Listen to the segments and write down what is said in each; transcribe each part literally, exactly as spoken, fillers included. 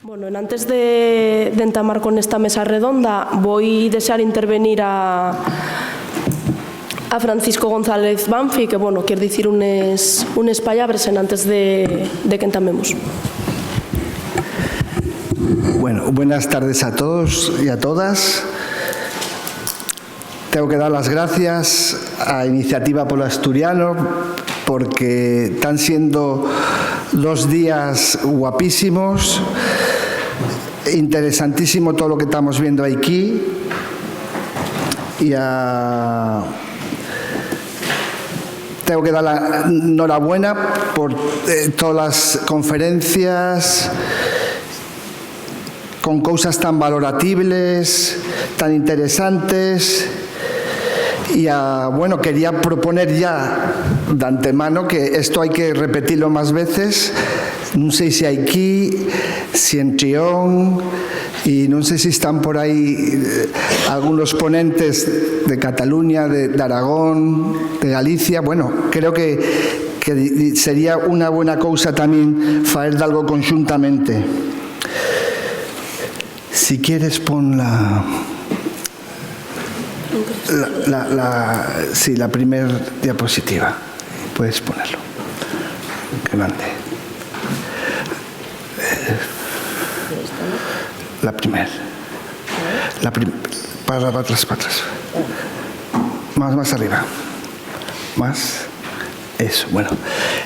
Bueno, enantes de, d'entamar con esta mesa redonda, voi dexar intervenir a, a Francisco González Banfi, que, bueno, quier dicir unes, unes pallabres enantes de, de que entamemos. Bueno, buenas tardes a todos y a todas. Tengo que dar las gracias a Iniciativa Polo Asturiano porque tán siendo dos días guapísimos. Interesantísimo todo lo que estamos viendo aquí. Y a, tengo que dar la enhorabuena por eh, todas las conferencias con cousas tan valoratibles, tan interesantes. Y a, bueno, quería proponer ya d'antemano que esto hai que repetilo más veces. Non sei si hai aquí, si en Chión, y non sei si están por aí eh, algunos ponentes de Cataluña, de, de Aragón, de Galicia. Bueno, creo que, que di- sería una buena cousa también faer d'algo conxuntamente. Si quieres, pon la, la, la, la- sí, la primer diapositiva. Puedes ponerlo. Que mande. La primer. La prim- para, para atrás, para atrás. Más, más arriba. Más. Eso, bueno.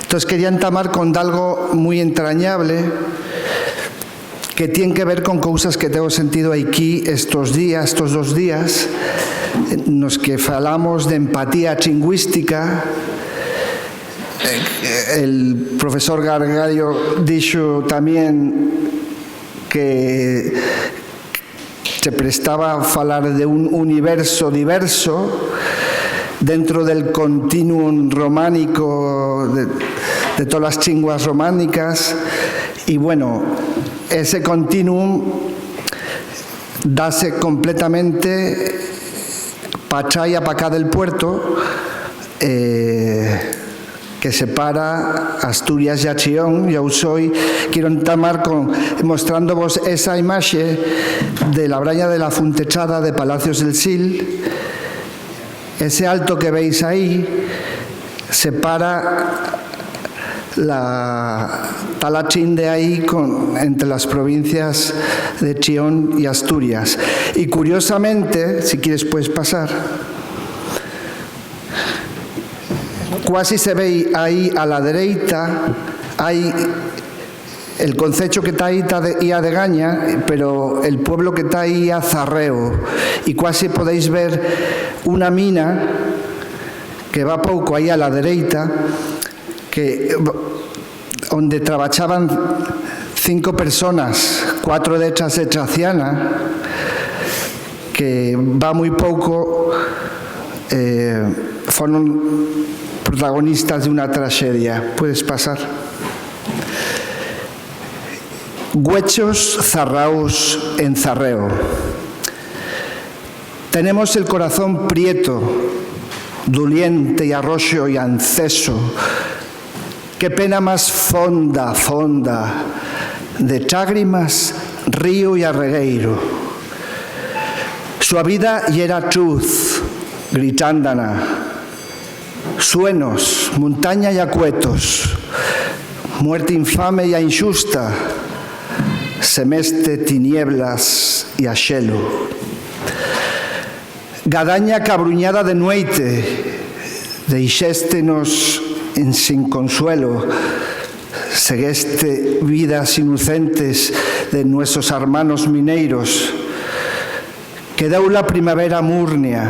Entonces quería entamar con algo muy entrañable que tien que ver con cousas que tengo sentido aquí estos días, estos dos días, nos que falamos de empatía chingüística. Eh, el profesor Gargallo dixo también que se prestaba a falar de un universo diverso dentro del continuum románico de, de todas las chinguas románicas. Y bueno, ese continuum dase completamente pa chaya pa cá del puerto, eh, que separa Asturias y Achión. Yo soy, quiero entamar con, mostrándovos esa imaxe de la braña de la Funtechada de Palacios del Sil. Ese alto que veis ahí separa la talachín de ahí con, entre las provincias de Chión y Asturias. Y curiosamente, si quieres puedes pasar, cuasi se ve ahí a la dereita, hay el concecho que ta ahí ta de, ya de Gaña, pero el pueblo que ta ahí ya Zarreo. Y cuasi podéis ver una mina que va pouco ahí a la dereita, que, onde trabachaban cinco personas, cuatro de ellas de Traciana, que va muy poco, eh, fueron protagonistas de una tragedia. Puedes pasar. Güechos zarraos en Zarreo. Tenemos el corazón prieto, doliente y arroxo y anceso. Qué pena más fonda, fonda, de chágrimas, río y arregueiro. Su vida yera chuz, gritándana, suenos, montaña y acuetos, muerte infame y inxusta, semeste tinieblas y axelu. Gadaña cabruñada de nueite, deixéstenos en sin consuelo, segueste vidas inocentes de nuesos hermanos mineiros. Quedó la primavera murnia,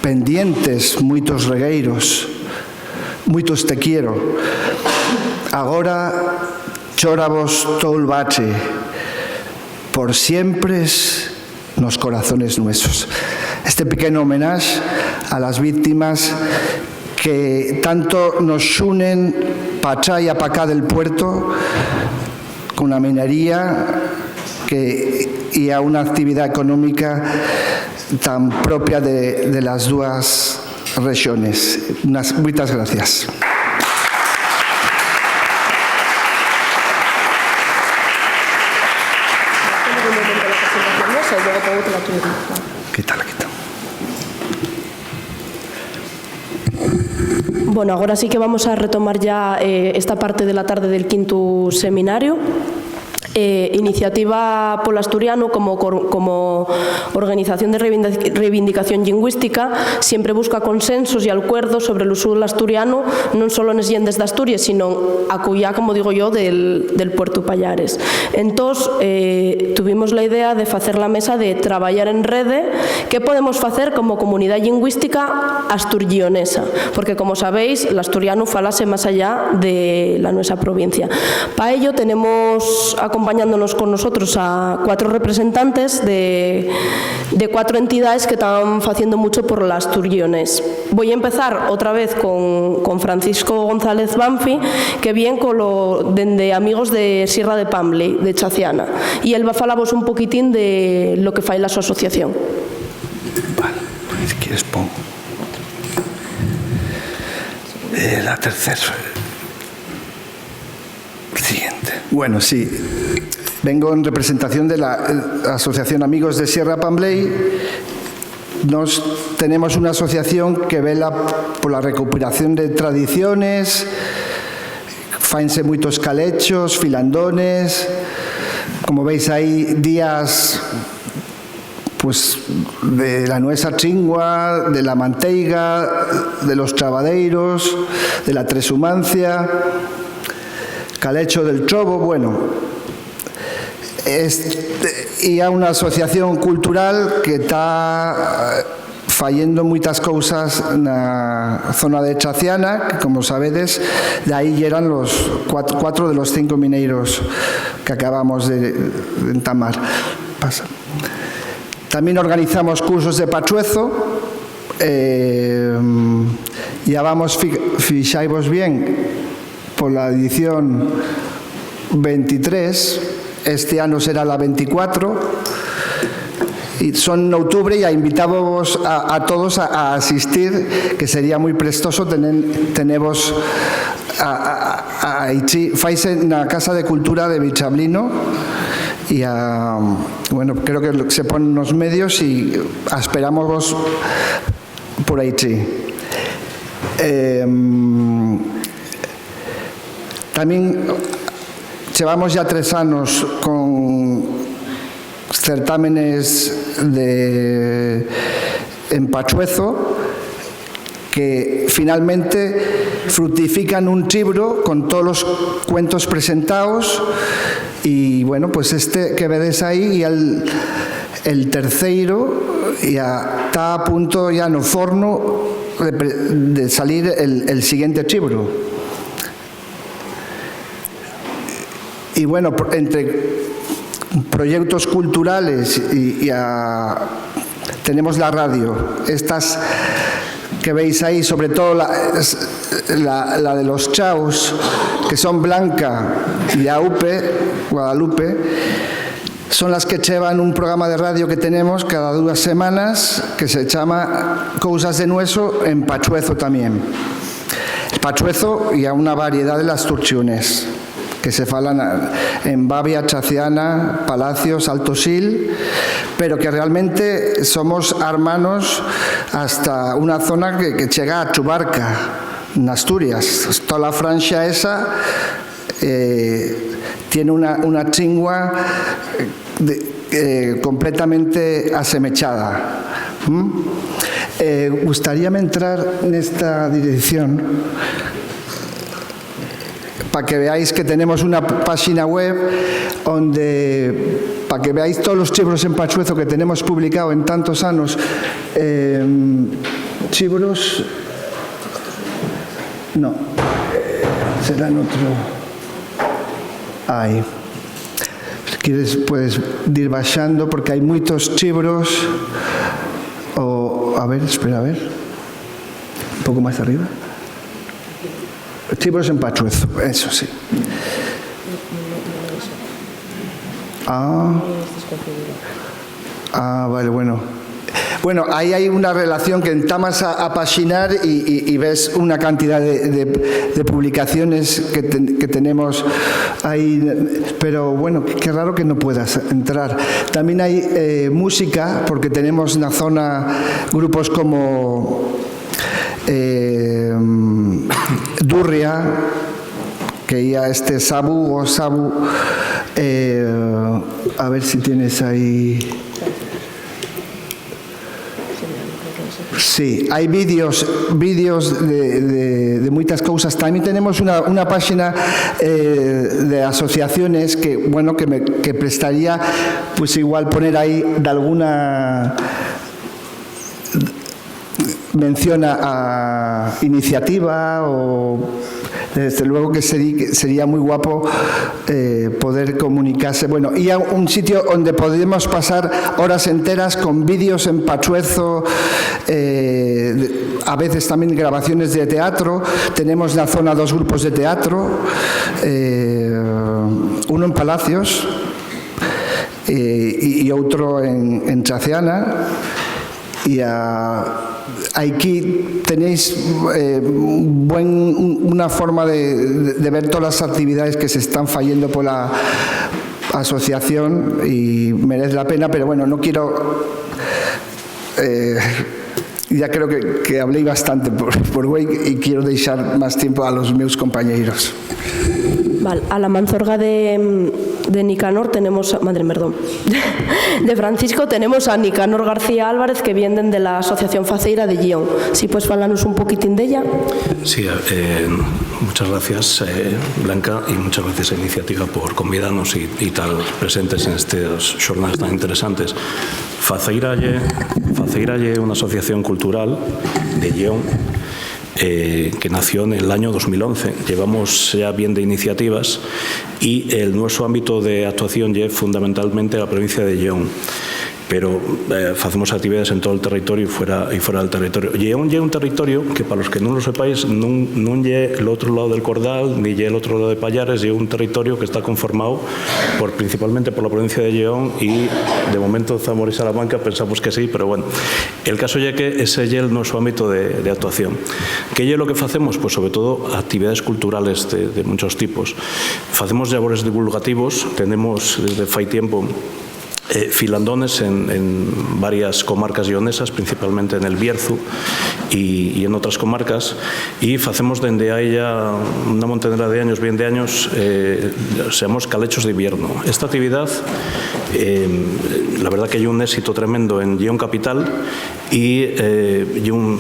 pendientes muitos regueiros, muitos te quiero. Agora chóravos tol bache, por siempres nos corazones nuesos. Este pequeño homenaje a las víctimas que tanto nos xunen pa chá y pa cá del puerto, con la minería que, y a una actividad económica tan propia de, de las dúas rexones. Unas, muitas gracias. Quítala, quítala. Bueno, agora sí que vamos a retomar ya, eh, esta parte de la tarde del quintu seminario. Eh, Iniciativa pol Asturianu, como cor-, como organización de reivindic-, reivindicación llingüística, siempre busca consensos y alcuerdos sobre l'usu del asturianu, non solo nes llendes d'Asturies, sino acullá, como digo yo, del, del Puertu Pallares. Entós, eh, tuvimos la idea de facer la mesa de trabayar en rede qué podemos facer como comunidá llingüística asturguionesa, porque, como sabéis, l'asturianu falase más allá de la nuesa provincia. Pa ello tenemos acompañándonos con nosotros a cuatro representantes de, de cuatro entidades que tán faciendo mucho por l'asturguionés. Voi empezar otra vez con, con Francisco González Banfi, que vien colo, dende Amigos de Sierra de Pambley, de Chaciana, y él va falavos un poquitín de lo que fai la so asociación. Vale, pues si quieres pongo, eh, la tercera. Siguiente. Bueno, sí. Vengo en representación de la, eh, Asociación Amigos de Sierra Pambley. Nos tenemos una asociación que vela por la recuperación de tradiciones, faense muitos calechos, filandones, como veis, hai días, pues, de la nuesa chingua, de la manteiga, de los trabadeiros, de la tresumancia, calecho del chobo, bueno. Este, y a una asociación cultural que ta, eh, fayendo muitas cousas na zona de Chaciana, que, como sabedes, de ahí yeran los cuat-, cuatro de los cinco mineiros que acabamos de, de entamar. Pasa. También organizamos cursos de pachuezo. Eh, ya vamos, fi-, fixaivos bien, pola edición veintitrés, este ano será la veinticuatro, y son n'outubre, ya invitábovos a, a todos a, a asistir, que sería mui prestoso tenen-, tenevos a, a, a, aicí. Faise na Casa de Cultura de Vichablino, y a, bueno, creo que se ponen nos medios y asperámosvos por aicí. Em, tamién llevamos ya tres anos con certámenes de, en pachuezo, que finalmente fructifican un chibro con tolos cuentos presentaos. Y, bueno, pues este que vedes ahí, y el, el terceiro, ya ta a punto, ya no forno de pre-, de salir el, el siguiente chibro. Y, bueno, pro-, entre proyectos culturales y, y a, tenemos la radio. Estas que veis ahí, sobre todo la, la, la de los chaus, que son Blanca y Aupe, Guadalupe, son las que llevan un programa de radio que tenemos cada dos semanas que se llama Cosas de Nueso en Pachuezo también. El pachuezo y a una variedad de las turchiones que se falan a, en Babia, Chaciana, Palacios, Alto Sil, pero que realmente somos hermanos hasta una zona que, que llega a Chubarca, en Asturias. Toda la franxa esa, eh, tiene una, una chingua, eh, de, eh, completamente asemechada. ¿Mm? Eh, gustaríame entrar nesta dirección pa que veáis que tenemos una p-, páxina web onde, pa que veáis tolos chibros en pachuezo que tenemos publicao en tantos anos, em, chibros, no, será en otro. Ahí. Si quieres, puedes dir baxando, porque hai muitos chibros. O, a ver, espera, a ver. Un poco más arriba. Chibros en pachuezo, eso sí. Ah. Ah, vale, bueno. Bueno, ahí hay una relación que entamas a, a paxinar y, y- y ves una cantidad de, de- de publicaciones que, ten- que tenemos ahí, pero bueno, qué raro que no puedas entrar. También hay eh, música, porque tenemos en la zona grupos como eh, Durria, que ya este Sabu o Sabu, eh, a ver si tienes ahí. Sí, hay vídeos, vídeos de, de- de muitas cosas. También tenemos una, una página eh, de asociaciones que, bueno, que, me- que prestaría, pues igual poner ahí de alguna mención a iniciativa o... Desde luego que seri- sería muy guapo eh, poder comunicarse. Bueno, y a un sitio donde podemos pasar horas enteras con vídeos en pachuezo, eh, a veces también grabaciones de teatro. Tenemos en la zona dos grupos de teatro, eh, uno en Palacios eh, y, y otro en, en Chaceana. Y a- aquí tenéis eh, buen- una forma de, de ver todas las actividades que se están fayendo por la asociación y merece la pena, pero bueno, no quiero... eh, ya creo que, que hablé bastante por, por güei y quiero dejar más tiempo a los meus compañeros. Val, a la manzorga de, de Nicanor tenemos, madre, perdón, de Francisco tenemos a Nicanor García Álvarez, que vienen de la Asociación Faceira de Gion. Si pues falanos un poquitín d'ella. Sí, eh, muchas gracias, eh, Blanca, y muchas gracias a Iniciativa por convidarnos y, y tal presentes en estas jornadas tan interesantes. Faceira ye, Faceira ye una asociación cultural de Gion eh, que nació en el año dos mil once. Llevamos ya bien de iniciativas y el nuestro ámbito de actuación ye fundamentalmente la provincia de Lleón. Pero eh, facemos actividades en todo el territorio y fuera, y fuera del territorio. Lleón ye un territorio que, para los que non lo sepáis, nun, nun ye el otro lado del Cordal, ni ye el otro lado de Payares, ye un territorio que está conformado por, principalmente por la provincia de Lleón y, de momento, Zamora y Salamanca, pensamos que sí, pero bueno. El caso ye que ese ye el nuestro ámbito de, de actuación. ¿Qué ye lo que facemos? Pues sobre todo actividades culturales de, de muchos tipos. Facemos labores divulgativos, tenemos desde fai tiempo eh, filandones en, en varias comarcas lleonesas, principalmente en el Bierzo y, y en otras comarcas, y facemos dende hai ya una montonera de años, bien de años, eh, se llamamos Calechos de Invierno. Esta actividad, eh, la verdad que ye un éxito tremendo en Lleón capital y eh, ye un,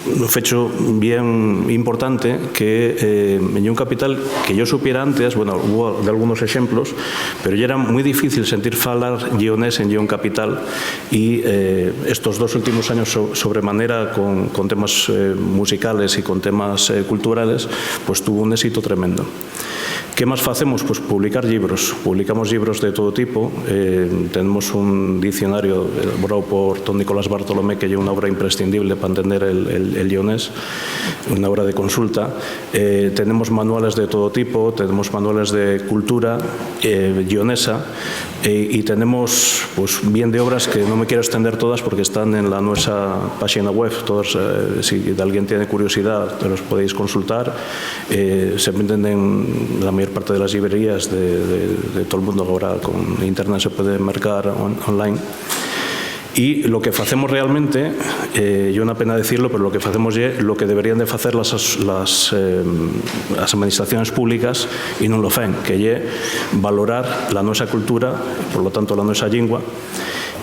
un fecho bien importante que eh, ye un capital que yo supiera antes, bueno, hubo de algunos exemplos, pero ya era muy difícil sentir falar lleonés en Lleón capital y eh, estos dos últimos años so- sobremanera con, con temas eh, musicales y con temas eh, culturales, pues tuvo un éxito tremendo. ¿Qué más facemos? Pues publicar libros. Publicamos libros de todo tipo. Eh, tenemos un diccionario elaborado por don Nicolás Bartolomé, que es una obra imprescindible para entender el, el, el lleonés, una obra de consulta. Eh, tenemos manuales de todo tipo, tenemos manuales de cultura eh, lleonesa eh, y tenemos pues, bien de obras que no me quiero extender todas porque están en la nuestra página web. Todos, eh, si alguien tiene curiosidad, los podéis consultar. Eh, se venden en la mayor parte de las librerías de, de, de todo el mundo. Ahora con internet se puede mercar on- online. Y lo que facemos realmente, eh, yo una pena decirlo, pero lo que facemos ye lo que deberían de facer las, as- las, eh, las administraciones públicas y non lo fan, que ye valorar la nuestra cultura, por lo tanto la nuestra lengua,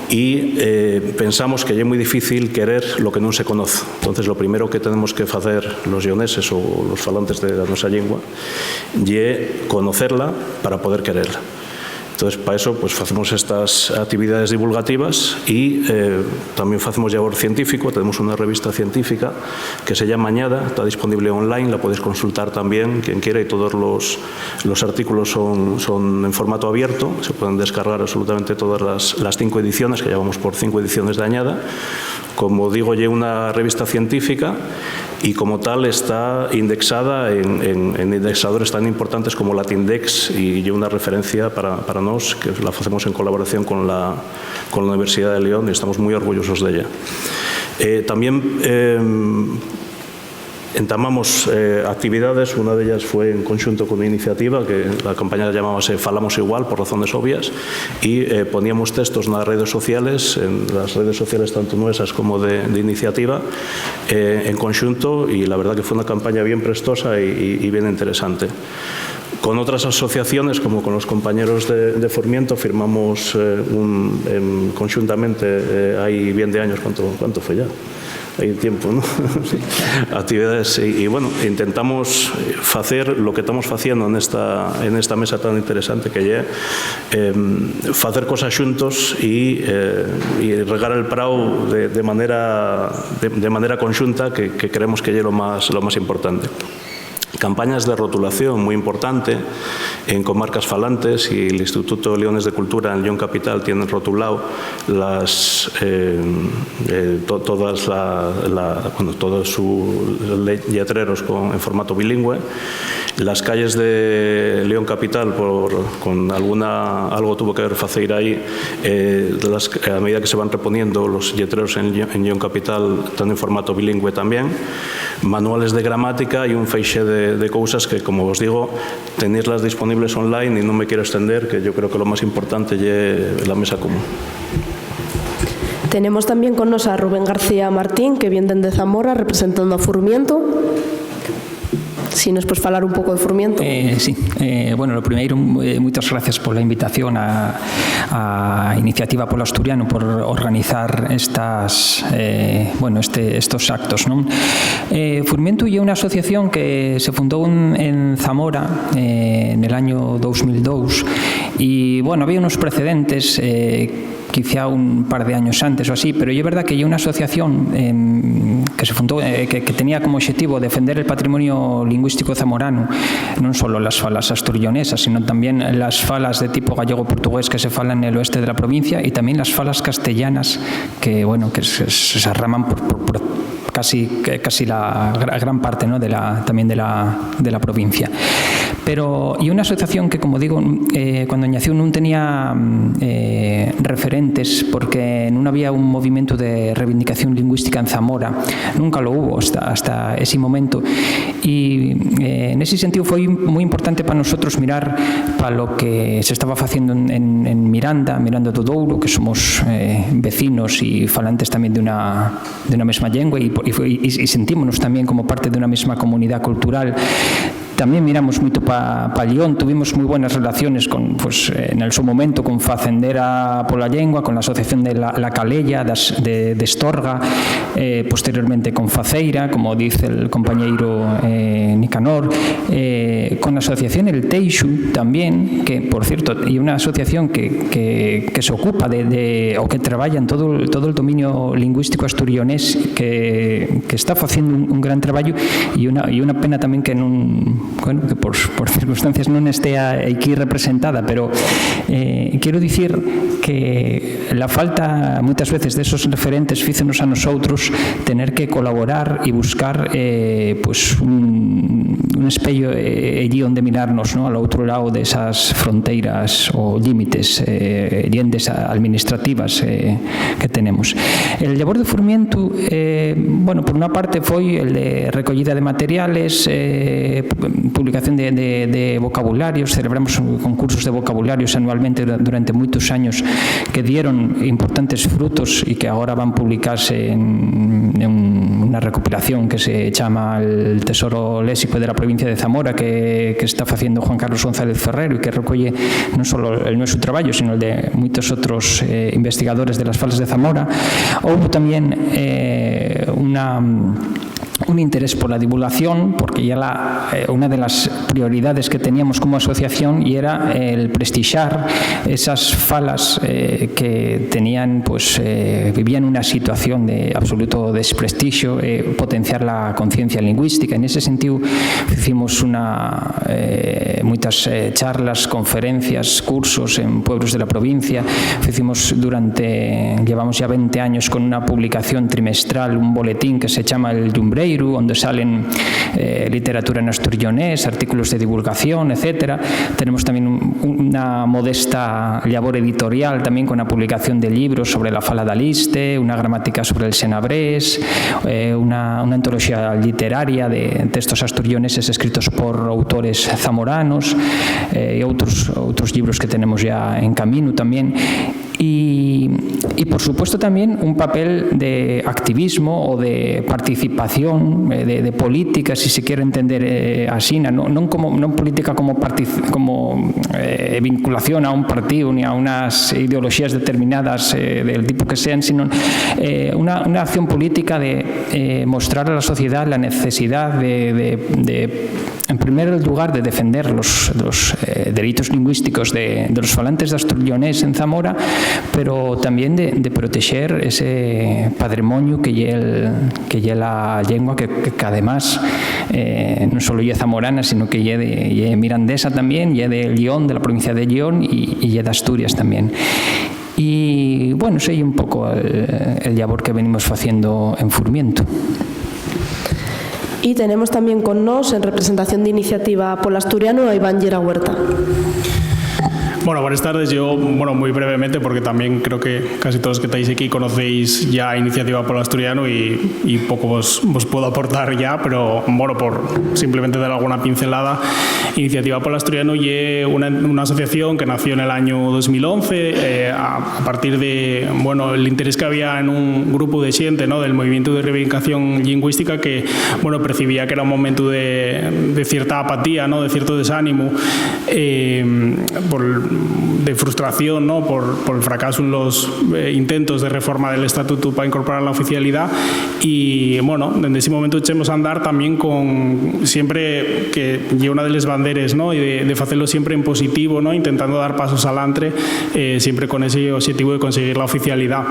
y eh, pensamos que ye muy difícil querer lo que non se conoce. Entonces, lo primero que tenemos que facer los lleoneses o los falantes de la nuestra lengua ye conocerla para poder quererla. Entonces, para eso, pues facemos estas actividades divulgativas y eh, también facemos labor científico. Tenemos una revista científica que se llama Añada, está disponible online, la podéis consultar también quien quiera y todos los, los artículos son, son en formato abierto, se pueden descargar absolutamente todas las, las cinco ediciones, que ya vamos por cinco ediciones de Añada, Como digo, ye una revista científica y, como tal, está indexada en, en, en indexadores tan importantes como Latindex, y ye una referencia para, para nós, que la facemos en colaboración con la, con la Universidad de León, y estamos muy orgullosos de ella. Eh, también, eh, entamamos, eh, actividades. Una d'ellas fue en conxunto con una iniciativa que la campaña llamábase Falamos Igual, por razones obvias, y, eh, poníamos textos nas redes sociales, en las redes sociales tanto nuesas como de, de iniciativa, eh, en conxunto, y la verdad que fue una campaña bien prestosa y, y, y bien interesante. Con otras asociaciones, como con los compañeros de, de Formiento, firmamos, eh, un, em, conxuntamente, eh, hai bien de años, ¿cuánto, cuánto fue ya? Hai tiempo, ¿no? Sí. Actividades, y, y, bueno, intentamos facer lo que estamos faciendo en esta, en esta mesa tan interesante que ye, em, facer cosas xuntos y, eh, y regar el prau de, de manera, de, de manera conxunta, que, que creemos que ye lo más, lo más importante. Campañas de rotulación, muy importante en comarcas falantes, y el Instituto Leones de Cultura en León Capital tiene rotulado las, eh, eh, to-, todas la, la, bueno, todos sus le-, lletreros con, en formato bilingüe. Las calles de León Capital, por, con alguna, algo tuvo que ver facer ahí, eh, las, a medida que se van reponiendo los lletreros en, Llo-, en León Capital, están en formato bilingüe también. Manuales de gramática y un feixe de, de cousas que, como os digo, tenéislas disponibles online, y no me quiero extender, que yo creo que lo más importante ye la mesa común. Tenemos también con nos a Rubén García Martín, que vien dende Zamora representando a Furmiento. Si nos pues falar un poco de Furmiento. Eh, sí. Eh, bueno, lo primeiro, eh, muchas gracias por la invitación a, a Iniciativa Polo Asturiano por organizar estas, eh, bueno, este, estos actos, ¿non? Eh, Furmiento ye una asociación que se fundó un, en Zamora, eh, en el año dos mil dos, y, bueno, había unos precedentes, eh, quizá un par de años antes o así, pero ye verdad que ye una asociación, em, que se fundó, eh, que, que tenía como objetivo defender el patrimonio lingüístico zamorano, non solo las falas asturllonesas, sino también las falas de tipo gallego-portugués que se falan en el oeste de la provincia y también las falas castellanas que, bueno, que se, se arraman por, por, por casi, casi la gra-, gran parte, ¿no?, de la, también de la, de la provincia. Pero, y una asociación que, como digo, eh, cuando nació nun tenía, mm, eh, referentes, porque nun había un movimiento de reivindicación lingüística en Zamora, nunca lo hubo hasta, hasta ese momento. Y, eh, en ese sentido foi muy importante para nosotros mirar para lo que se estaba haciendo en, en, en Miranda, Miranda do Douro, que somos, eh, vecinos y falantes también de una, de una mesma lengua y, y, y, y sentímonos también como parte de una mesma comunidá cultural. También miramos mucho pa, pa Llión, tuvimos muy buenas relaciones con, pues, en el su momento con Facendera pola Lengua, con la Asociación de la, la Calella, das, de, de Estorga, eh, posteriormente con Faceira, como dice el compañeiro, eh, Nicanor, eh, con la Asociación El Teixu también, que, por cierto, y una asociación que, que, que se ocupa de, de, o que trabaja en todo, todo el dominio lingüístico asturionés, que, que está haciendo un, un gran trabajo y una, y una pena también que nun, bueno, que por, por circunstancias nun esté a-, aquí representada, pero, eh, quiero decir que la falta muchas veces de esos referentes fícenos a nosotros tener que colaborar y buscar, eh, pues un, un espello, eh, allí donde mirarnos, ¿no? Al otro lado de esas fronteras o límites, eh, llendes a-, administrativas, eh, que tenemos. El labor de Furmiento, eh, bueno, por una parte foi el de recollida de materiales, eh, pu-, publicación de, de, de vocabularios, celebramos concursos de vocabularios anualmente dura-, durante muchos años que dieron importantes frutos y que ahora van a publicarse en, en una recopilación que se llama El Tesoro Léxico de la Provincia de Zamora, que, que está haciendo Juan Carlos González Ferrero y que recolle non solo el nuestro trabajo, sino el de muchos otros, eh, investigadores de las falas de Zamora. Hubo también, eh, una, un interés por la divulgación, porque ya la, eh, una de las prioridades que teníamos como asociación y era el prestigiar esas falas, eh, que tenían, pues, eh, vivían una situación de absoluto desprestixio, eh, potenciar la conciencia lingüística. En ese sentido, hicimos una, eh, muchas, eh, charlas, conferencias, cursos en pueblos de la provincia. Hicimos durante, llevamos ya veinte años con una publicación trimestral, un boletín que se llama El Llumbreiru, donde salen, eh, literatura en asturllones, artículos de divulgación, etcétera. Tenemos también un, una modesta labor editorial también con la publicación de libros sobre la fala d'Aliste, una gramática sobre el senabrés, eh, una, una antología literaria de textos asturlloneses escritos por autores zamoranos, eh, y otros, otros libros que tenemos ya en camino también. Y, y, por supuesto, también un papel de activismo o de participación, eh, de, de política, si se quiere entender, eh, así, no, no como, no política como, partic- como, eh, vinculación a un partido ni a unas ideologías determinadas, eh, del tipo que sean, sino, eh, una, una acción política de, eh, mostrar a la sociedad la necesidad de, de, de en primer lugar, de defender los, los, eh, dereitos lingüísticos de, de los falantes d'asturllones en Zamora, pero también de, de protexer ese patrimonio que ye el, que ye la llengua que, que, que además, eh, non solo ye zamorana, sino que ye de, ye mirandesa también, ye de Llión, de la provincia de Llión y, y ye d'Asturias también. Y, bueno, ese ye un poco el, el labor que venimos faciendo en Furmiento. Y tenemos también con nós, en representación de Iniciativa pol Asturianu, a Iván Llera Huerta. Bueno, buenas tardes. Yo, bueno, muy brevemente, porque también creo que casi todos los que estáis aquí conocéis ya Iniciativa pol Asturianu y, y poco vos, vos puedo aportar ya, pero, bueno, por simplemente dar alguna pincelada, Iniciativa pol Asturianu ye una, una asociación que nació en el año dos mil once, eh, a, a partir de, bueno, el interés que había en un grupo de xente, ¿no?, del movimiento de reivindicación lingüística que, bueno, percibía que era un momento de, de cierta apatía, ¿no?, de cierto desánimo, eh, por, de frustración, ¿no?, por, por el fracaso en los, eh, intentos de reforma del estatuto para incorporar la oficialidad. Y, bueno, desde ese momento echemos a andar también con, siempre que ye una de les banderes, ¿no?, y de, de facelo siempre en positivo, ¿no?, intentando dar pasos alantre, eh, siempre con ese objetivo de conseguir la oficialidad.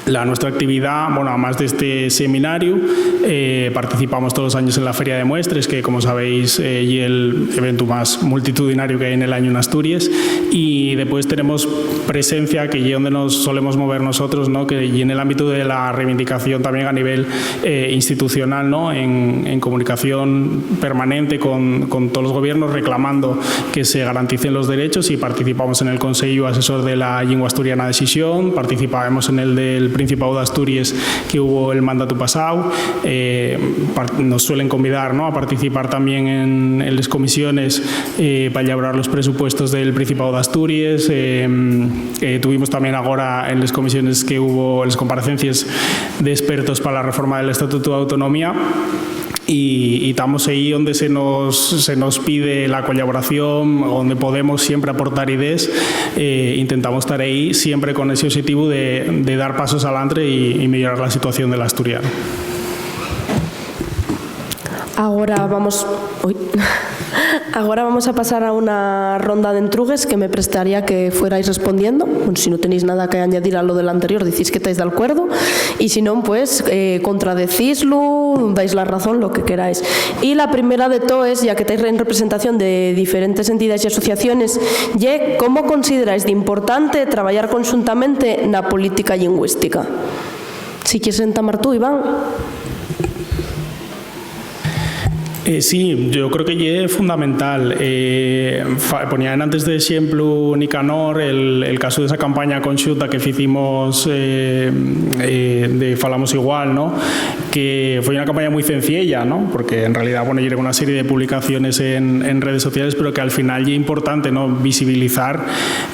La nuestra actividad, bueno, además de este seminario, eh, participamos todos los años en la Feria de Muestres, que, como sabéis, eh, ye el evento más multitudinario que hay en el año en Asturias, y después tenemos presencia, que ye donde nos solemos mover nosotros, ¿no?, que ye en el ámbito de la reivindicación también a nivel, eh, institucional, ¿no?, en, en comunicación permanente con, con todos los gobiernos, reclamando que se garanticen los derechos, y participamos en el Consejo Asesor de la Lengua Asturiana de Xixón, participábamos en el del Principado de Asturias que hubo el mandato pasado. Eh, par-, nos suelen convidar, ¿no?, a participar también en, en las comisiones, eh, para elaborar los presupuestos del Principado de Asturias. Eh, eh, tuvimos también ahora en las comisiones que hubo, en las comparecencias de expertos para la reforma del Estatuto de Autonomía. Y, y estamos ahí donde se nos, se nos pide la colaboración, donde podemos siempre aportar ideas, eh, intentamos estar ahí siempre con ese objetivo de, de dar pasos adelante y, y mejorar la situación del asturiano. Agora vamos, ui. Agora vamos a pasar a una ronda d'entrugues que me prestaría que fuerais respondiendo. Bueno, si no tenéis nada que añadir a lo del anterior, dicís que estáis d'alcuerdo. Y si non, pues, eh, contradecíslu, dais la razón, lo que queráis. Y la primera de toes, ya que estáis en representación de diferentes entidades y asociaciones, ye cómo consideráis d'importante trabayar conxuntamente na política lingüística. Si quieres entamar tú, Iván. Eh, sí, yo creo que ye fundamental. Eh, fa-, ponía en antes de exemplu, Nicanor, el, el caso de esa campaña conxunta que hicimos, eh, eh, de Falamos Igual, ¿no? Que fue una campaña muy sencilla, ¿no? Porque en realidad, bueno, llegan una serie de publicaciones en, en redes sociales, pero que al final ye importante, ¿no?, visibilizar,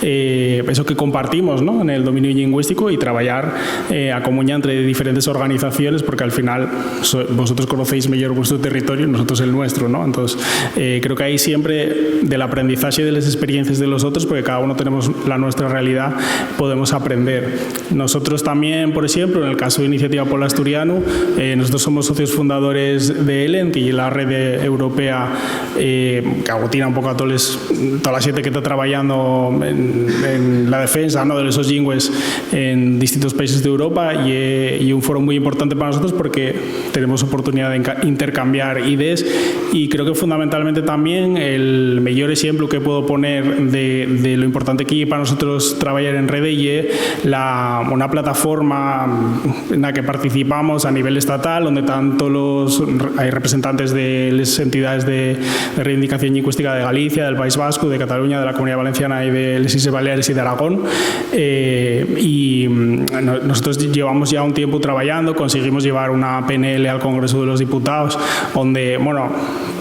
eh, eso que compartimos, ¿no?, en el dominio lingüístico y trabajar, eh, a comuña entre diferentes organizaciones, porque al final so-, vosotros conocéis mejor vuestro territorio, nosotros el nuestro, ¿no? Entonces, eh, creo que ahí siempre del aprendizaje de las experiencias de los otros, porque cada uno tenemos la nuestra realidad, podemos aprender. Nosotros también, por ejemplo, en el caso de Iniciativa Pol Asturianu, eh, nosotros somos socios fundadores de ELENT y la red europea, eh, que aglutina un poco a todos los, toda la gente que está trabajando en, en la defensa, ¿no?, de esos lingües en distintos países de Europa, y, eh, y un foro muy importante para nosotros porque tenemos oportunidad de intercambiar ideas, y creo que fundamentalmente también el mejor ejemplo que puedo poner de, de lo importante que es para nosotros trabajar en Rede y la, una plataforma en la que participamos a nivel estatal, donde tanto los, hay representantes de las entidades de, de reivindicación lingüística de Galicia, del País Vasco, de Cataluña, de la Comunidad Valenciana y de las Islas Baleares y de Aragón. Eh, y mm, nosotros llevamos ya un tiempo trabajando, conseguimos llevar una P N L al Congreso de los Diputados, donde, bueno,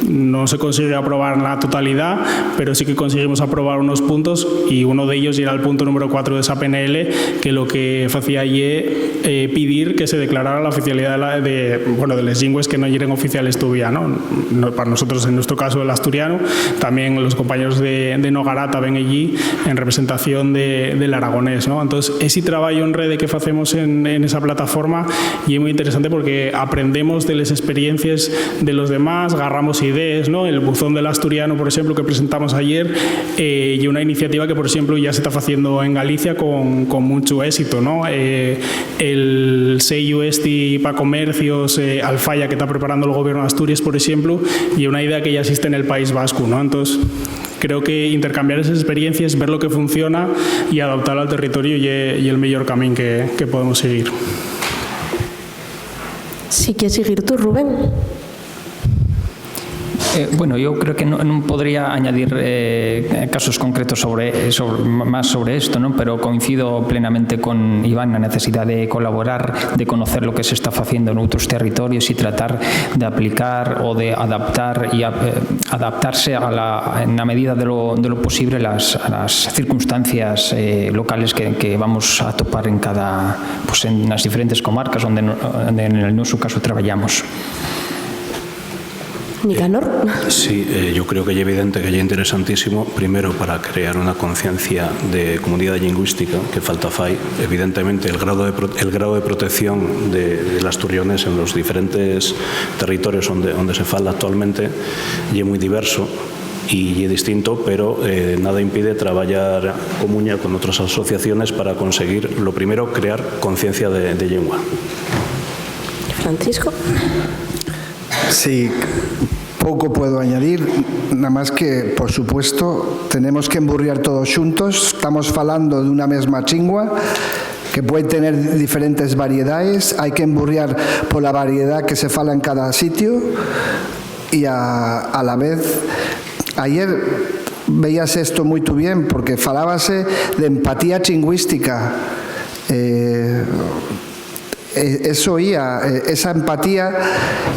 no se consiguió aprobar la totalidad, pero sí que conseguimos aprobar unos puntos, y uno de ellos era el punto número cuatro de esa P N L, que lo que hacía ye, eh, pedir que se declarara la oficialidad de, la, de, bueno, de les lingües que no yeren oficiales todavía, ¿no? No, para nosotros, en nuestro caso, el asturiano, también los compañeros de, de Nogará ven allí en representación de, del aragonés, ¿no? Entonces, ese trabajo en Rede que hacemos en, en esa plataforma y es muy interesante porque aprendemos de las experiencias de los demás, agarramos ideas, ¿no? El buzón del asturiano, por ejemplo, que presentamos ayer, eh, y una iniciativa que, por ejemplo, ya se está haciendo en Galicia con, con mucho éxito, ¿no? Eh, el sello este para comercios, eh, Alfaya, que está preparando el gobierno de Asturias, por ejemplo, y una idea que ya existe en el País Vasco, ¿no? Entonces, creo que intercambiar esas experiencias, ver lo que funciona y adaptarlo al territorio y, y el mejor camino que, que podemos seguir. Si quieres seguir tú, Rubén. Eh, bueno, yo creo que no, no podría añadir eh, casos concretos sobre, sobre, más sobre esto, ¿no? Pero coincido plenamente con Iván, la necesidad de colaborar, de conocer lo que se está haciendo en otros territorios y tratar de aplicar o de adaptar y eh, adaptarse a la, en la medida de lo, de lo posible las, a las circunstancias eh, locales que, que, vamos a topar en cada, pues en las diferentes comarcas donde, donde en el nuestro caso trabajamos. Nicanor. Sí, eh, yo creo que es evidente que es interesantísimo, primero para crear una conciencia de comunidad lingüística que falta fai. Evidentemente, el grado de, el grado de protección de, del asturianés en los diferentes territorios donde, donde se fala actualmente es muy diverso y es distinto, pero eh, nada impide trabajar comuña con otras asociaciones para conseguir, lo primero, crear conciencia de, de lengua. Francisco. Sí, poco puedo añadir, nada más que, por supuesto, tenemos que emburriar todos juntos, estamos falando de una mesma chingua que puede tener diferentes variedades, hay que emburriar por la variedad que se fala en cada sitio y a, a la vez, ayer veías esto muy bien porque falábase de empatía chingüística. Eh, eso ya, esa empatía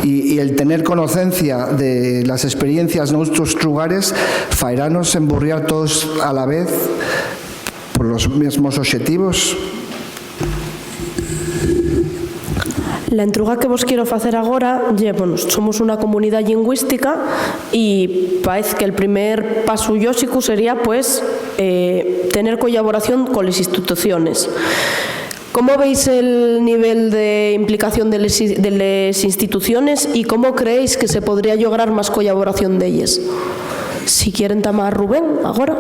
y, y, el tener conocencia de las experiencias nuestros lugares faerános emburriar todos a la vez por los mismos objetivos. La entruga que vos quiero facer agora ye, bueno, somos una comunidá lingüística y paez que el primer pasu lóxicu sería, pues, eh, tener collaboración con les instituciones. ¿Cómo veis el nivel de implicación de les, de les instituciones y cómo creéis que se podría lograr más collaboración d'elles? Si quieren tamar Rubén, agora.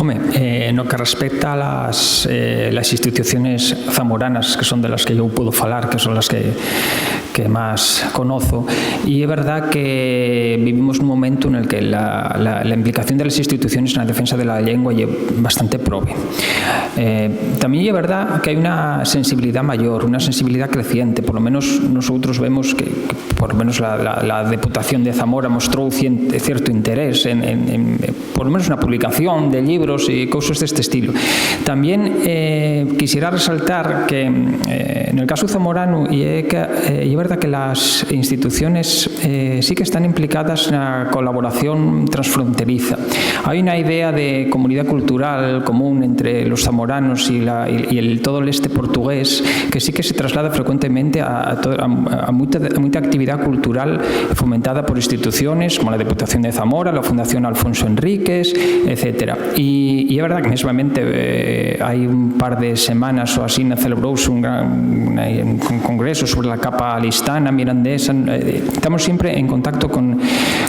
Home, eh, no que respecta a las, eh, las instituciones zamoranas, que son de las que yo puedo falar, que son las que, que más conozo, y es verdad que vivimos un momento en el que la, la, la implicación de las instituciones en la defensa de la lengua es bastante prove. Eh, también es verdad que hay una sensibilidad mayor, una sensibilidad creciente, por lo menos nosotros vemos que, que por lo menos la, la, la Deputación de Zamora mostró cierto interés en, en, en por lo menos una publicación de libros y cosas de este estilo. También eh, quisiera resaltar que eh, en el caso zamorano y, eh, que, eh, verdad que las instituciones, eh, sí que están implicadas na colaboración transfronteriza. Hai una idea de comunidá cultural común entre los zamoranos y la, y, y el, todo el este portugués que sí que se traslada frecuentemente a, a to-, a, a muita, a muita actividá cultural fomentada por instituciones como la Deputación de Zamora, la Fundación Alfonso Enríquez, etcétera. Y, y é verdad que mesmamente, eh, hai un par de semanas o así na celebrouse un gran, un, un congreso sobre la capa alistana, mirandesa. Eh, estamos siempre en contacto con,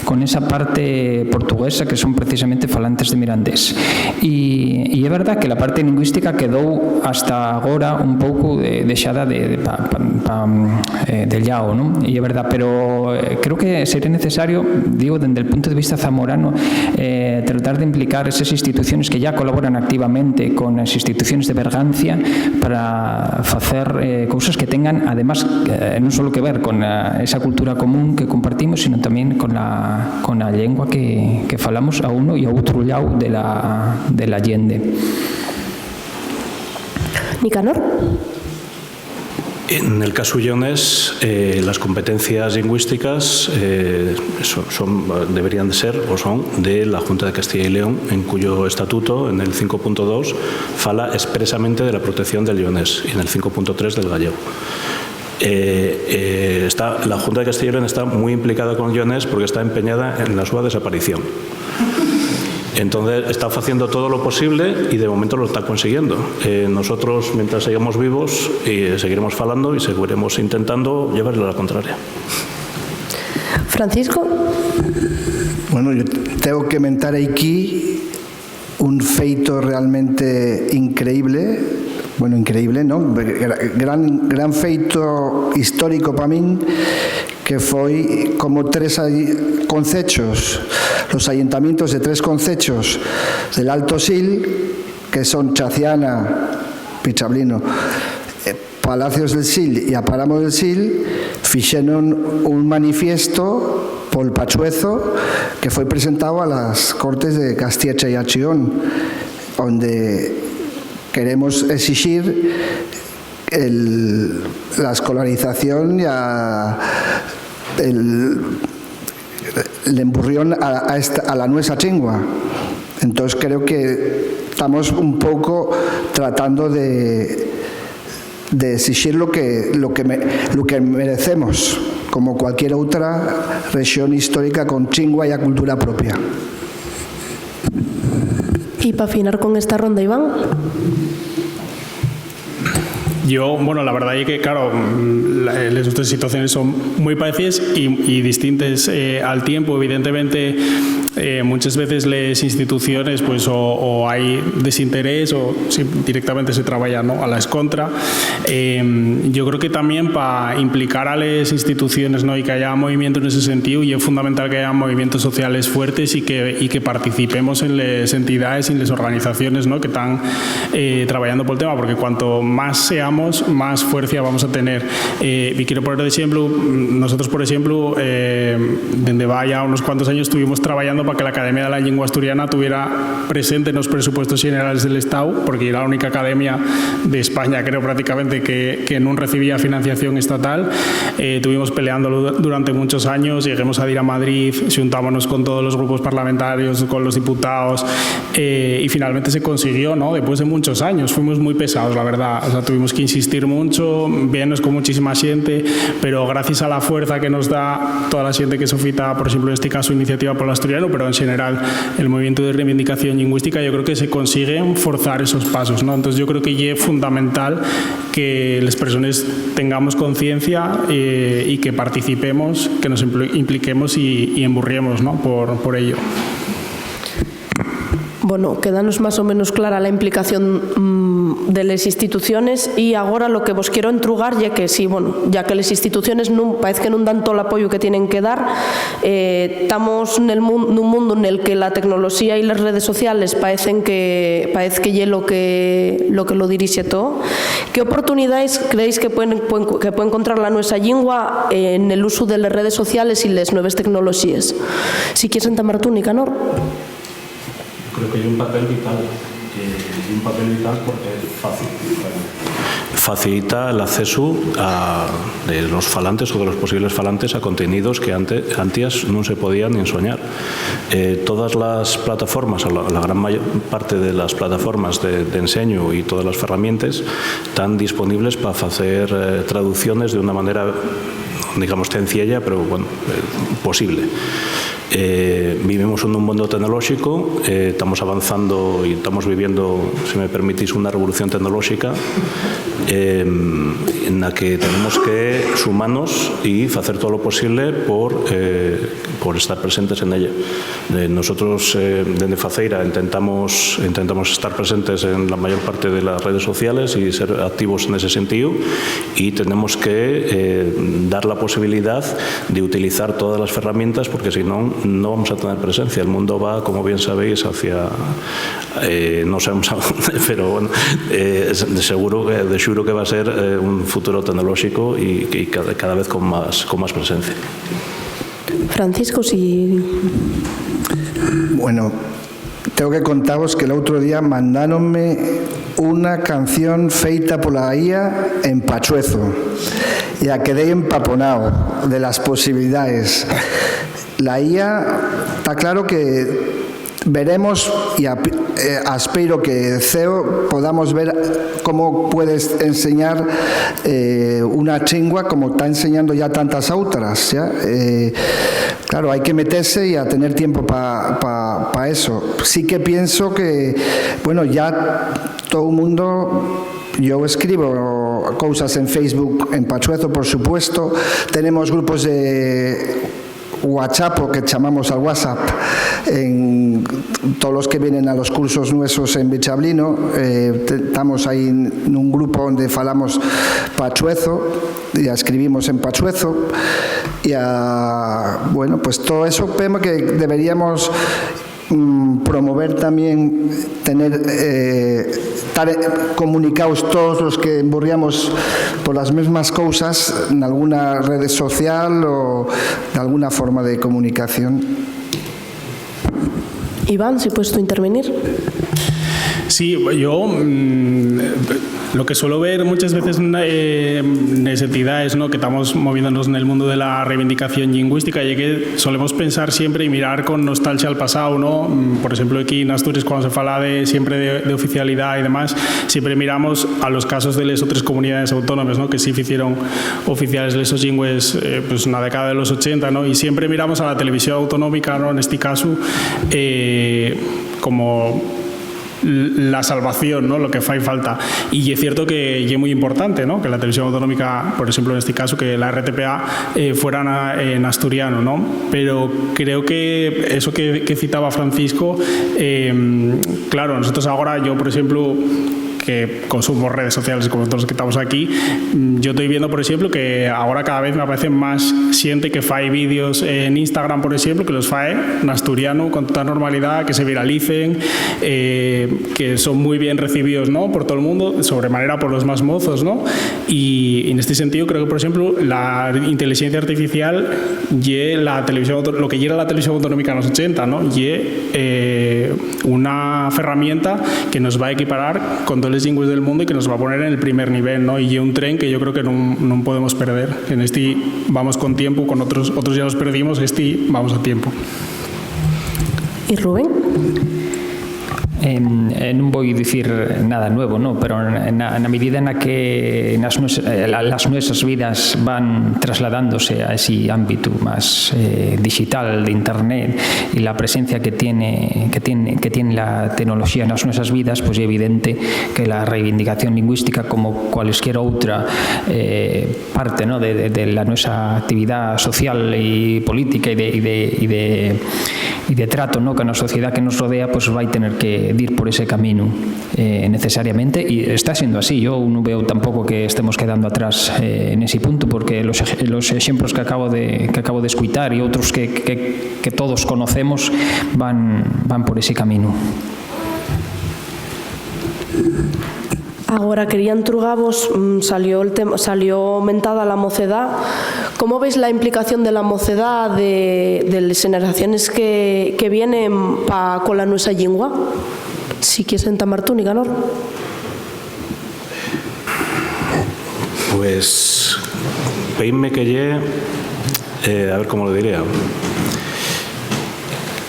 con esa parte portuguesa que son precisamente falantes de mirandés. Y, y é verdad que la parte lingüística quedou hasta agora un pouco de, dexada de, de, pa, pa, pa, eh, de llao, ¿no? Y é verdad, pero, eh, creo que sería necesario, digo, dende el punto de vista zamorano, eh, tratar de implicar esas instituciones que ya colaboran activamente con las instituciones de Bergancia para facer, eh, cousas que tengan, además, eh, non solo que ver con la, esa cultura común que compartimos, sino también con la, con la lengua que, que falamos a uno y a otro lado de la, de la llende. Nicanor? En el caso lleonés, eh, las competencias lingüísticas, eh, son, son, deberían de ser o son de la Junta de Castilla y León, en cuyo estatuto, en el cinco punto dos, fala expresamente de la protección del lleonés y en el cinco punto tres del gallego. Eh, eh, está, la Junta de Castilla y León está muy implicada con lleonés porque está empeñada en la súa desaparición. Entonces está haciendo todo lo posible y de momento lo está consiguiendo. Eh, nosotros, mientras sigamos vivos, eh, seguiremos falando y seguiremos intentando llevarle la contraria. Francisco? Bueno, yo tengo que mentar aquí un feito realmente increíble, bueno, increíble, ¿no? Gra-, gran, gran feito histórico pa min, que foi como tres ay-, concechos, los ayuntamientos de tres concechos del Alto Sil, que son Chaciana, Pichablino, eh, Palacios del Sil y Apáramo del Sil, fixeron un manifiesto pol Pachuezo que foi presentado a las Cortes de Castilla y León, onde queremos exixir el, la escolarización y a, el, l'emburrión a, a esta, a la nuesa chingua. Entós creo que tamos un pouco tratando de, de exixir lo que, lo que me-, lo que merecemos, como cualquier outra rexión histórica con chingua y a cultura propia. Y pa finar con esta ronda, Iván. Yo, bueno, la verdad es que, claro, mm, la, les nuestras situaciones son muy parecidas y, y distintas, eh, al tiempo. Evidentemente, eh, muchas veces les instituciones, pues, o, o hay desinterés o si-, directamente se trabaja, ¿no?, a la escontra. Eh, yo creo que también para implicar a las instituciones, ¿no?, y que haya movimiento en ese sentido, y es fundamental que haya movimientos sociales fuertes y que, y que participemos en las entidades y en las organizaciones, ¿no?, que están, eh, trabajando por el tema, porque cuanto más seamos, más fuerza vamos a tener. Eh, y quiero poner de ejemplo, mm, nosotros, por ejemplo, eh, desde vaya unos cuantos años estuvimos trabajando para que la Academia de la Lengua Asturiana tuviera presente en los presupuestos generales del Estado, porque era la única academia de España, creo, prácticamente, que, que no recibía financiación estatal. Eh, estuvimos peleándolo durante muchos años, lleguemos a ir a Madrid, juntámonos con todos los grupos parlamentarios, con los diputados, eh, y finalmente se consiguió, ¿no? Después de muchos años, fuimos muy pesados, la verdad. O sea, tuvimos que insistir mucho, vernos con muchísima gente, pero gracias a la fuerza que nos da toda la gente que sofita, por ejemplo, en este caso, Iniciativa por el Asturiano, pero en general el movimiento de reivindicación lingüística, yo creo que se consiguen forzar esos pasos, ¿no? Entonces, yo creo que es fundamental que las personas tengamos conciencia, eh, y que participemos, que nos impl-, impliquemos y, y emburriemos, ¿no?, por, por ello. Bueno, quédanos más o menos clara la implicación, mm, de les instituciones, y agora lo que vos quiero entrugar ye que, sí, bueno, ya que les instituciones nun, paez que nun dan tol apoyu que tienen que dar, eh, tamos nel mun-, nun mundu nel que la tecnoloxía y les redes sociales paecen que, paez que ye lo que, lo que lo dirixe too. ¿Qué oportunidaes creéis que puen, puen, que pue encontrar la nuesa llingua, eh, nel usu de les redes sociales y les nueves tecnoloxíes? Si quies entamar tú, Nicanor. Yo creo que hay un papel vital, que hay un papel vital porque es fácil. facilita l'accesu a, de los falantes o de los posibles falantes a contenidos que ante-, antias nun se podían nin soñar. Eh, todas las plataformas, o la, la gran mayo-, parte de las plataformas de, de enseñu y todas las ferramientes tán disponibles pa facer, eh, traducciones de una manera, digamos, cenciella, pero, bueno, eh, posible. Eh, vivimos nun mundo tecnolóxico, eh, tamos avanzando y tamos viviendo, si me permitís, una revolución tecnolóxica, eh, na que tenemos que sumanos y facer todo lo posible por, eh, por estar presentes en ella. Eh, nosotros, eh, dende Faceira intentamos, intentamos estar presentes en la mayor parte de las redes sociales y ser activos en ese sentido, y tenemos que, eh, dar la posibilidad de utilizar todas las ferramientas, porque si no, no vamos a tener presencia. El mundo va, como bien sabéis, hacia, eh, no sabemos a dónde, pero bueno, eh, es, de seguro que, de seguro que va a ser, eh, un futuro tecnológico y, y cada, cada vez con más, con más presencia. Francisco, si... Bueno, tengo que contavos que l'otru día mandáronme una canción feita pola I A en pachuezo. Ya quedé empaponao de las posibilidaes. La I A, ta claro que veremos, y ap-, eh, aspiro que, Ceo, podamos ver cómo puedes enseñar, eh, una chingua como ta enseñando ya tantas outras, ya. Eh, claro, hai que metese y a tener tiempo pa, pa, pa eso. Sí que pienso que, bueno, ya todo el mundo, yo escribo cosas en Facebook, en pachuezo, por supuesto. Tenemos grupos de WhatsApp, o que chamamos al WhatsApp, en todos los que vienen a los cursos nuestros en Bichablino, eh, te-, tamos ahí nun grupo onde falamos pachuezo, ya escribimos en pachuezo, ya, bueno, pues todo eso vemos que deberíamos, mm, promover también, tener, eh, tar, eh, comunicaos todos los que emburriamos por las mesmas cousas, en alguna red social o de alguna forma de comunicación. Iván, si puedes tú intervenir. Sí, yo, mm, lo que suelo ver muchas veces, eh, nes entidades, ¿no?, que estamos moviéndonos en el mundo de la reivindicación lingüística, y es que solemos pensar siempre y mirar con nostalgia al pasado, ¿no? Mm, por ejemplo, aquí en Asturias, cuando se fala de, siempre de, de oficialidad y demás, siempre miramos a los casos de las otras comunidades autónomas, ¿no?, que sí hicieron oficiales les sos llingües, eh, pues, na década de los ochenta, ¿no? Y siempre miramos a la televisión autonómica, ¿no?, en este caso, eh, como l-, la salvación, ¿no?, lo que fai falta. Y es cierto que es muy importante, ¿no?, que la televisión autonómica, por ejemplo, en este caso, que la R T P A, eh, fuera na, en asturiano, ¿no? Pero creo que eso que, que citaba Francisco, eh, claro, nosotros ahora, yo, por ejemplo, que consumo redes sociales como todos los que estamos aquí, mm, yo estoy viendo, por ejemplo, que ahora cada vez me aparecen más gente que fai vídeos en Instagram, por ejemplo, que los fae en asturiano con toda normalidad, que se viralicen, eh, que son muy bien recibidos, ¿no?, por todo el mundo, sobremanera por los más mozos, ¿no? Y, y en este sentido creo que, por ejemplo, la inteligencia artificial ye la televisión auto-, lo que yera la televisión autonómica en los ochenta, ¿no? Ye, eh, una ferramienta que nos va a equiparar con todas las lenguas del mundo y que nos va a poner en el primer nivel, ¿no? Y un tren que yo creo que no, no podemos perder. En este vamos con tiempo, con otros, otros ya los perdimos, este vamos a tiempo. ¿Y Rubén? Em, eh, non vou dicir nada nuevo, no, pero na, na medida na que nas nues-, eh, la, las nuestras vidas van trasladándose a ese ámbito más, eh, digital de Internet y la presencia que tiene, que tiene, que tiene la tecnología en las nuestras vidas, pues es evidente que la reivindicación lingüística, como cualesquiera otra, eh, parte, ¿no?, de, de, de la nuestra actividad social y política y de, y de, y de, y de trato, ¿no?, con la sociedad que nos rodea, pues va a tener que ir por ese camino, eh, necesariamente, y está siendo así. Yo no veo tampoco que estemos quedando atrás, eh, en ese punto, porque los ej-, los ejemplos que acabo de, que acabo de escuchar y otros que, que, que todos conocemos van, van por ese camino. Agora quería entrugavos, mm, salió el tem-, salió mentada la mocedá. ¿Cómo veis la implicación de la mocedá de, de les generaciones que, que vienen pa, con la nuesa llingua? Si quieres entamar tú, Nicanor. Pues, peínme que ye, eh, a ver cómo lo diría,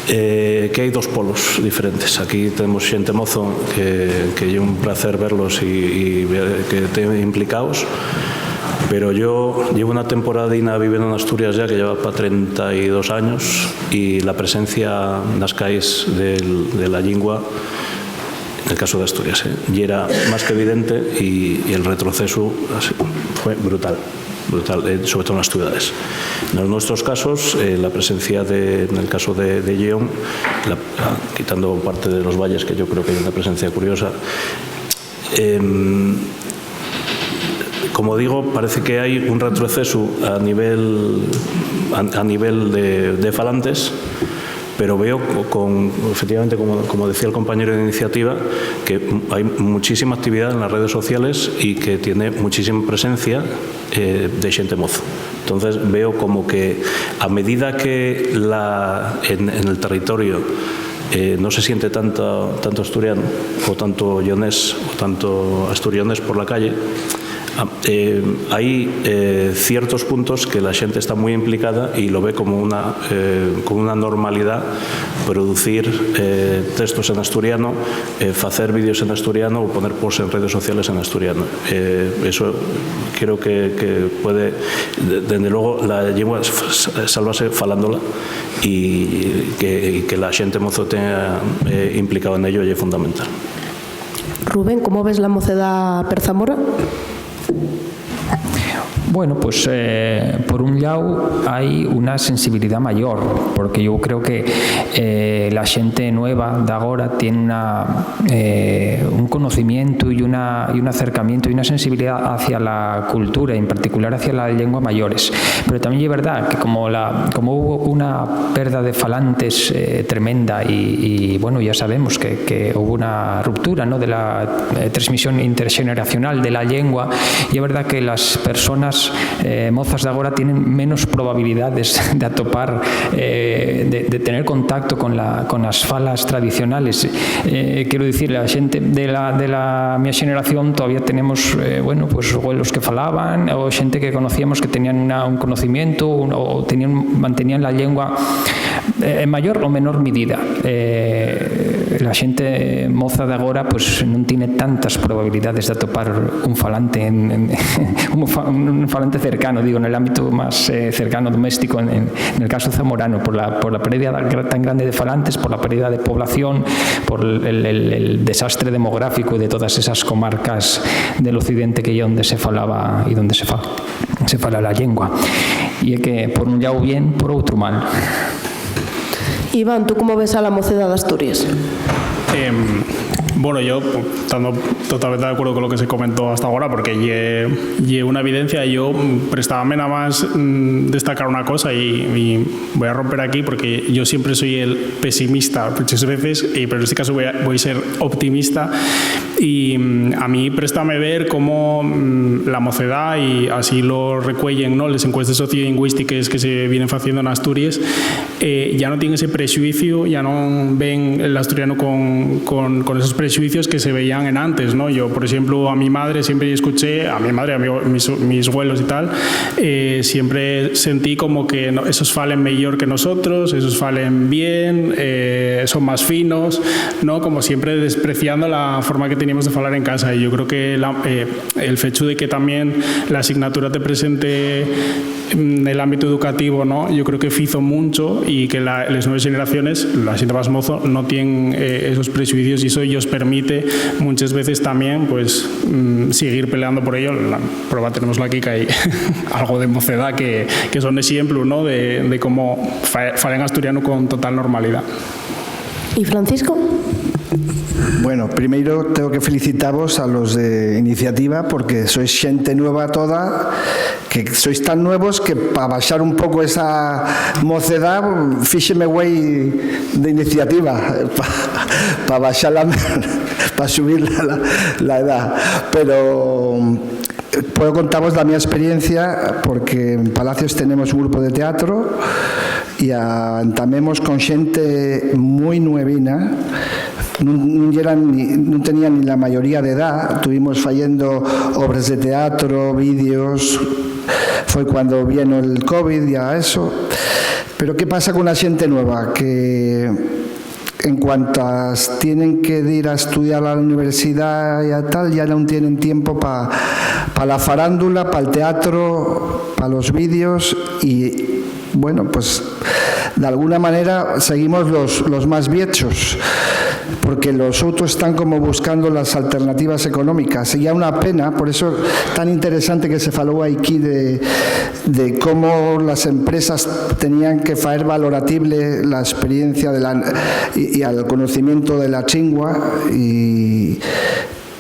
eh, que hai dos polos diferentes. Aquí tenemos xente mozo que, que ye un placer verlos y, y ver que te implicaos, pero yo llevo una temporadina viviendo en Asturias ya, que lleva pa trenta y dos años, y la presencia nas calles del, de la llingua, en el caso de Asturias, eh, yera más que evidente, y, y el retroceso así, fue brutal, brutal, eh, sobre todo en las ciudades. En nuestros casos, eh, la presencia de, en el caso de, de Lleón, la, quitando parte de los valles, que yo creo que hay una presencia curiosa, em, como digo, parece que hai un retroceso a nivel, a, a nivel de, de falantes, pero veo co-, con, efectivamente, como, como decía el compañero de iniciativa, que hay muchísima actividad en las redes sociales y que tiene muchísima presencia, eh, de xente mozo. Entonces veo como que a medida que la, en, en el territorio, eh, no se siente tanto, tanto asturiano o tanto lleonés o tanto asturionés por la calle, ah, eh, hay, eh, ciertos puntos que la gente está muy implicada y lo ve como una, eh, como una normalidad producir, eh, textos en asturiano, eh, facer vídeos en asturiano o poner posts en redes sociales en asturiano. Eh, eso creo que, que puede, de-, dende luego, la lengua s-, s-, sálvase falándola, y que, y que la xente mozo tenga, eh, implicado en ello ye fundamental. Rubén, ¿cómo ves la mocedá per Zamora? Bueno, pues, eh, por un llau hai una sensibilidá mayor, porque yo creo que, eh, la xente nueva d'agora tien una, eh, un conocimiento y una, y un acercamiento y una sensibilidad hacia la cultura, en particular hacia la lengua mayores. Pero también es verdad que como, la, como hubo una perda de falantes, eh, tremenda y, y, bueno, ya sabemos que, que hubo una ruptura, ¿no?, de la, eh, transmisión interxeneracional de la lengua, y es verdad que las personas, eh, mozas d'agora tienen menos probabilidades de atopar, eh, de, de tener contacto con, la, con las falas tradicionales. Eh, quiero decir, la gente de la, de la mi xeneración todavía tenemos, eh, bueno, pues, abuelos que falaban o gente que conocíamos que tenían una, un conocimiento, un, o tenían, mantenían la lengua, eh, en mayor o menor medida. Eh, la xente moza d'agora, pues, non tiene tantas probabilidades de atopar un falante, en, en, un, fa, un falante cercano, digo, en el ámbito más, eh, cercano, doméstico, en, en, en el caso zamorano, por la, por la pérdida tan grande de falantes, por la pérdida de población, por el, el, el desastre demográfico de todas esas comarcas del occidente que es donde se falaba y donde se fa, se fala la lengua. Y es que por un llau bien, por otro mal. Iván, ¿tú cómo ves a la mocedad de Asturias? Em, bueno, yo, estando totalmente de acuerdo con lo que se comentó hasta ahora, porque ye, ye una evidencia, yo, mm, prestábame nada más, mm, destacar una cosa y, y voy a romper aquí, porque yo siempre soy el pesimista muchas veces, y, pero en este caso voy a, voy a ser optimista. Y, mm, a mí préstame ver cómo, mm, la mocedad, y así lo recuellen, ¿no?, les encuestes sociolingüísticas que se vienen haciendo en Asturias, eh, ya no tienen ese prejuicio, ya no ven el asturiano con, con, con esos prejuicios que se veían en antes, ¿no? Yo, por ejemplo, a mi madre siempre escuché, a mi madre, a mi, mis, mis abuelos y tal, eh, siempre sentí como que, no, esos falen mejor que nosotros, esos falen bien, eh, son más finos, ¿no? Como siempre despreciando la forma que teníamos de falar en casa. Y yo creo que la, eh, el hecho de que también la asignatura te presente, mm, el ámbito educativo, ¿no? Yo creo que fizo mucho y que la, les nuevas generaciones, la xente más mozo, no tienen, eh, esos prejuicios, y eso ellos permite muchas veces también, pues, mm, seguir peleando por ello. La prueba tenemos aquí, que hay algo de mocedad que, que son ejemplo, ¿no?, de, de cómo fa, falen asturiano con total normalidad. ¿Y Francisco? Bueno, primero tengo que felicitaros a los de iniciativa, porque sois xente nueva toda, que sois tan nuevos que, pa baixar un poco esa mocedad, fíxeme güei de iniciativa, pa, pa baixar la, pa subir la, la, la edad. Pero puedo contaros la mi experiencia, porque en Palacios tenemos un grupo de teatro y a, entamemos con xente muy nuevina, nun, nun yeran ni, nun tenían ni la mayoría d'edá. Tuvimos fayendo obres de teatro, vídeos. Foi cuando vino el covid ya eso. Pero ¿qué pasa con la xente nueva? Que en cuantas tienen que dir a estudiar a la universidad y a tal, ya nun tienen tiempo pa, pa la farándula, pa'l teatro, pa los vídeos y, bueno, pues, d'alguna manera seguimos los, los más viechos, porque los otros están como buscando las alternativas económicas. Y ya una pena, por eso tan interesante que se faló aquí de, de cómo las empresas tenían que faer valoratible la experiencia de la, y, y al conocimiento de la chingua y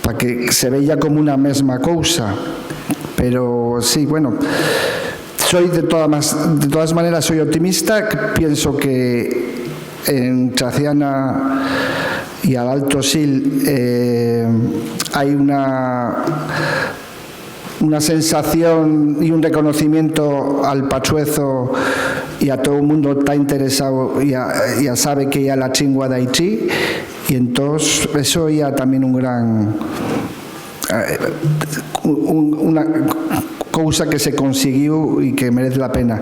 pa que se veya como una mesma cousa. Pero sí, bueno, soy de todas mas-, de todas maneras soy optimista, pienso que en Chaciana y al Alto Sil, eh, hay una, una sensación y un reconocimiento al Pachuezo y a todo el mundo está interesado, ya, ya sabe que ya la chingua d'Haití, y entonces eso ya también un gran, eh, un, una cousa que se consiguió y que merece la pena.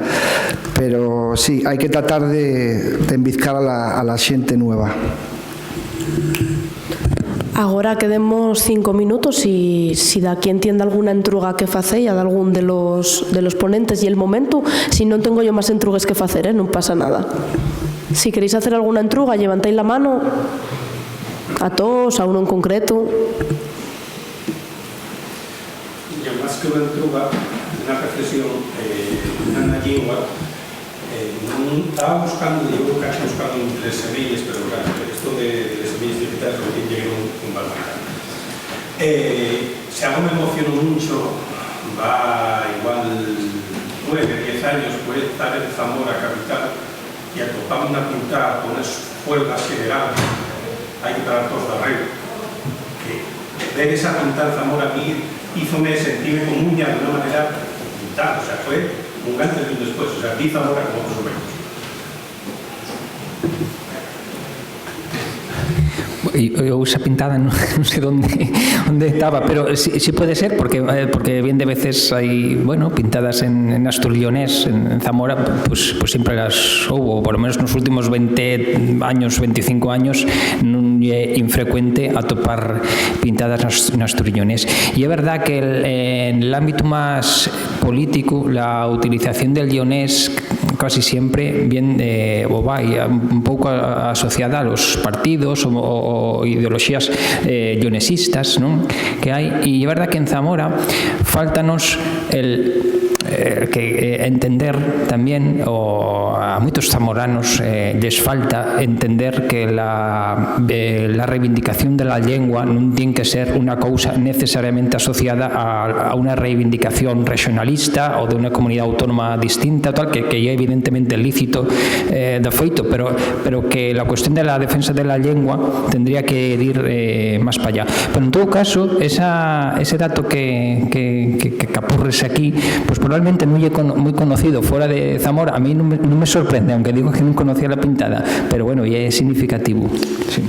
Pero sí, hay que tratar de, de envizcar a la, a la xente nueva. Agora quedemos cinco minutos y si daquí entiende alguna entruga que facéis a dalgún de los, de los ponentes y el momentu, si non tengo yo más entrugues que facer, ¿eh? Non pasa nada. Si queréis hacer alguna entruga, llevantáis la mano a todos, a uno en concreto. Ya más que una entruga, una reflexión, eh, una llingua, eh, nun, estaba buscando, yo creo que buscando entre semelles, pero claro, esto de, de les semelles digitales no tiene que ver con, con Balbacán. Eh, si algo me emocionó mucho, va igual nueve, diez años, fue estar en Zamora capital y atopar una pintada con unas fuelgas generales, hay que parar todos de arreo. Que ver esa pintada en Zamora a mí hízome sentirme como un ya de una manera pintada, o sea, fue un antes y un después, o sea, vi Zamora como otros momentos. Yo esa pintada no, no sé dónde, dónde estaba, pero sí, sí puede ser, porque, eh, porque bien de veces hay, bueno, pintadas en, en Astur Lleonés, en, en Zamora, pues, pues siempre las hubo, por lo menos en los últimos veinte años, veinticinco años, nun ye infrecuente atopar pintadas en Astur Lleonés. Y es verdad que el, en el ámbito más político, la utilización del lleonés casi siempre bien, eh, o va un poco asociada a los partidos o, o ideologías, eh, llonesistas, ¿no? Que hay. Y es verdad que en Zamora faltanos el, eh, que, eh, entender también, o a muchos zamoranos, eh, les falta entender que la, eh, la reivindicación de la lengua no tiene que ser una causa necesariamente asociada a, a una reivindicación regionalista o de una comunidad autónoma distinta, tal, que, que ya evidentemente lícito, eh, de feito, pero, pero que la cuestión de la defensa de la lengua tendría que ir, eh, más para allá. Pero en todo caso, esa, ese dato que, que, que, que apurres aquí, pues probablemente no es muy conocido fuera de Zamora. A mí no me, no me sorprende, aunque digo que no conocía la pintada, pero bueno, ya es significativo. Sí.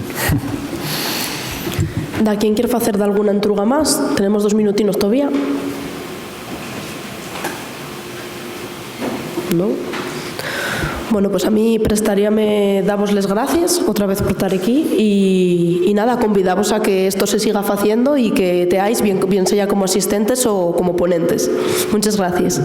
¿Da quién quiere facer dalguna entruga más? Tenemos dos minutinos todavía. ¿No? Bueno, pues a mí prestaríame davos les gracies otra vez por estar aquí y, y nada, convidavos a que esto se siga faciendo y que teáis, bien, bien sea como asistentes o como ponentes. Muchas gracias.